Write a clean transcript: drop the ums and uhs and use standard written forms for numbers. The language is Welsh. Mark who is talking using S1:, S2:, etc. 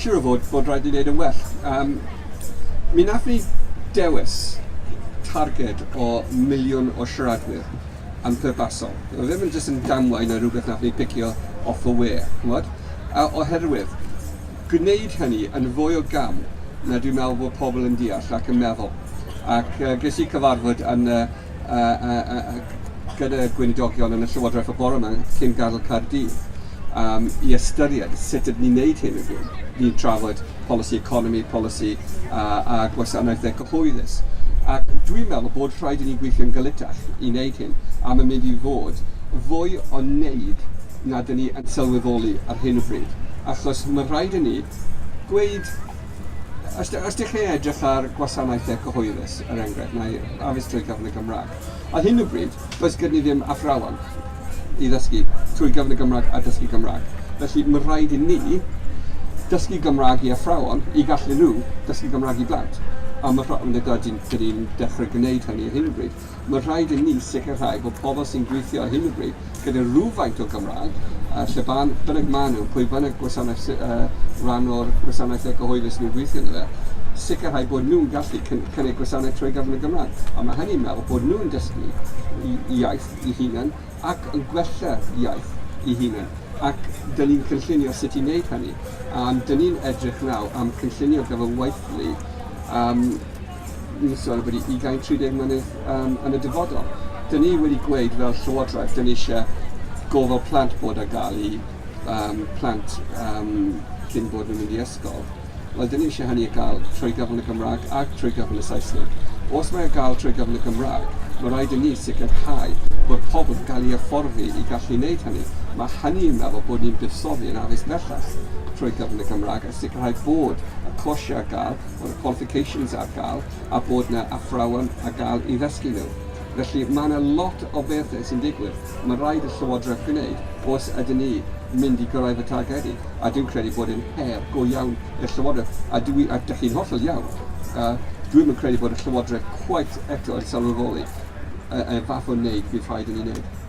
S1: Siŵr o fod bod rhaid i wneud yn well. Mi wnaethon ni dewis targed o 1,000,000 o siaradwyr yn pwrpasol. Oedd ddim yn jyst yn damwain neu rhywbeth wnaethon ni picio off y we, chimod? A oherwydd, gwneud hynny yn fwy o gam na dwi'n meddwl bod pobl yn deall ac yn meddwl. Ac ges i cyfarfod yn gyda gweinidogion yn y Llywodraeth y bore yma cyn gadael Caerdydd i ystyried sut ydyn ni'n neud hyn. Ni'n trafod polisi economi, polisi a gwasanaethau cyhoeddus. Ac dwi'n meddwl bod rhaid i ni gweithio'n galetach i wneud hyn, a mae'n mynd i fod fwy o wneud na dyn ni yn sylweddoli ar hyn o bryd. Achos mae rhaid i ni gweud, os dych chi'n edrych ar gwasanaethau cyhoeddus, er enghraifft, neu addysg trwy gyfrwng y Gymraeg, ar hyn o bryd, does gyda ni ddim athrawon i ddysgu trwy gyfrwng y Gymraeg a dysgu Gymraeg. Felly mae rhaid i ni dysgu Gymraeg i athrawon i gallu nhw dysgu Gymraeg i blant. A mae rhaid, dyn ni'n dechrau gwneud hynny ar hyn o bryd. Mae rhaid i ni sicrhau bod pobl sy'n gweithio ar hyn o bryd gyda rhywfaint o Gymraeg, lle bynnag maen nhw, pwy bynnag gwasanaeth, rhan o'r gwasanaethau cyhoeddus nhw'n gweithio ynddo fe, sicrhau bod nhw'n gallu cynnig gwasanaeth trwy gyfrwng y Gymraeg. A mae hynny'n meddwl bod nhw'n dysgu iaith eu hunain ac yn gwella iaith eu hunain. Ac dyn ni'n cynllunio sut i wneud hynny. Dyn ni'n edrych nawr am cynllunio gyfer weithlu ni'n sôn ambiti 20, 30 mlynedd yn y dyfodol. Dyn ni wedi gweud fel Llywodraeth, dyn ni eisiau gofal plant bod ar gael i plant cyn bod nhw'n mynd i ysgol. Wel, dyn ni eisiau hynny i gael trwy gyfrwng y Gymraeg ac trwy gyfrwng y Saesneg. Os mae ar gael trwy gyfrwng y Gymraeg, mae rhaid i ni sicrhau bod pobl yn cael eu hyfforddi i gallu wneud hynny. Mae hynny'n meddwl bod ni'n buddsoddi yn addysg bellach trwy gyfrwng y Gymraeg a sicrhau bod y cwrsiau ar gael, bod y qualifications ar gael a bod 'na athrawon ar gael i ddysgu nhw. Felly mae 'na lot o bethau sy'n digwydd. Mae rhaid i'r Llywodraeth gwneud os ydyn ni mynd i gyrraedd y targedi, a dwi'n credu bod e'n her go iawn i'r Llywodraeth, a dwi, a dych chi'n hollol iawn, dwi'm yn credu bod y Llywodraeth cweit eto yn sylweddoli y fath o wneud fydd rhaid i ni wneud.